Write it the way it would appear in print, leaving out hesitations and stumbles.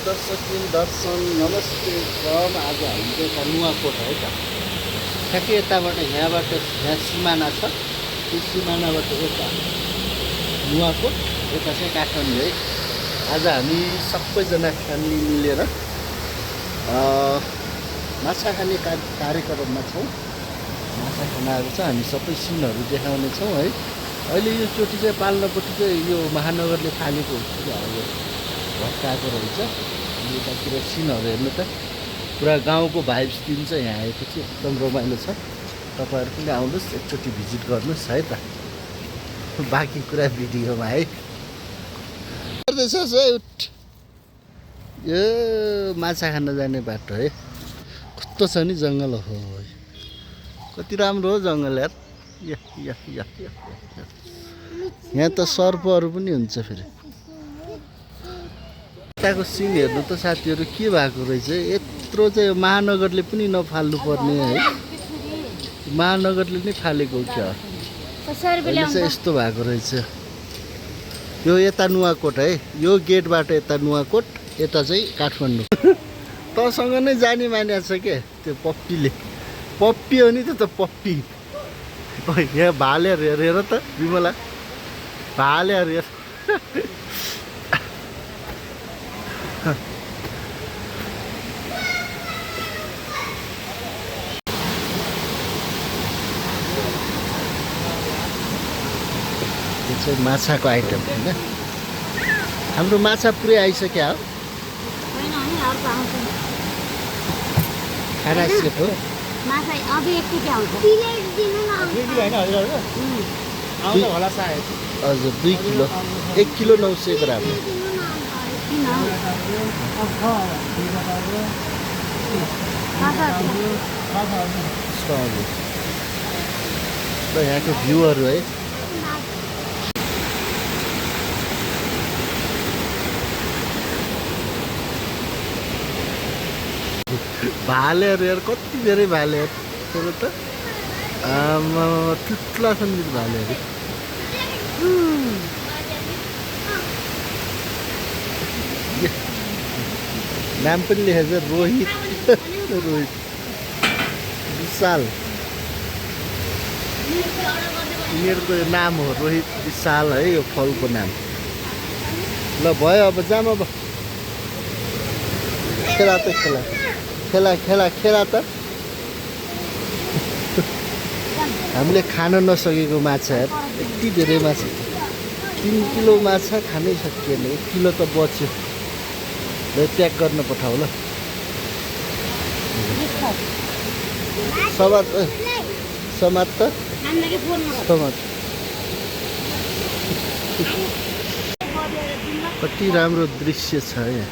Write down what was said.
दर्शकबिन दर्शन नमस्ते फ्रम आज हामी चाहिँ नुवाकोट है त ठ्याक्कै यताबाट यहाँबाट यहाँ सिमाना छ त्यो सिमानाबाट यता नुवाकोट यता चाहिँ काठमाडौँ है। आज हामी सबैजना फ्यामिली मिलेर माछा खाने कार्यक्रममा छौँ। माछा खानाहरू छ, हामी सबै सिनहरू देखाउने छौँ है। अहिले यो चोटि चाहिँ पाल्नपट्टि चाहिँ यो महानगरले थालेको भत्काएको रहेछ। यतातिर सिनहरू हेर्नु त पुरा गाउँको भाइब्स दिन्छ। यहाँ आएपछि एकदम रमाइलो छ। तपाईँहरू पनि आउनुहोस्, एकचोटि भिजिट गर्नुहोस् है त। बाँकी कुरा भिडियोमा है। यो माछा खान जाने बाटो है। कस्तो छ नि जङ्गल हो, कति राम्रो हो जङ्गल यार। यहाँ त सर्पहरू पनि हुन्छ फेरि। यताको सिन हेर्नु त साथीहरू के भएको रहेछ। यत्रो चाहिँ महानगरले पनि नफाल्नु पर्ने है। महानगरले नै फालेको क्या चाहिँ यस्तो भएको रहेछ। यो यता नुवाकोट है, यो गेटबाट यता नुवाकोट, यता चाहिँ काठमाडौँ। तँसँग नै जाने मानिएको छ के त्यो पप्पीले। पप्पी हो नि त पप्पी। यहाँ भालेर हेरेर त विमला, भालेर हेर। यो चाहिँ माछाको आइटम होइन। हाम्रो माछा पुरै आइसक्यो हो। खाना सेट हो। हजुर 2 किलो, 1 किलो 900 ग्राम। यहाँको भ्यूहरू है। भालेहरू यार, कति धेरै भालेहरू त। ठुल्ठुला छन् भालेहरू। नाम पनि लेखेको छ रोहित। रोहित विशाल यिनीहरूको नाम हो, रोहित विशाल है यो फलको नाम। ल भयो, अब जाम। अब खेला त खेला खेला खेला खेला त। हामीले खान नसकेको माछा यति धेरै माछा, 3 किलो माछा खानै सकिएन। 1 किलो त बच्यो। प्याक गर्न पठाऊ ल। समात समात त समात। कति राम्रो दृश्य छ यहाँ।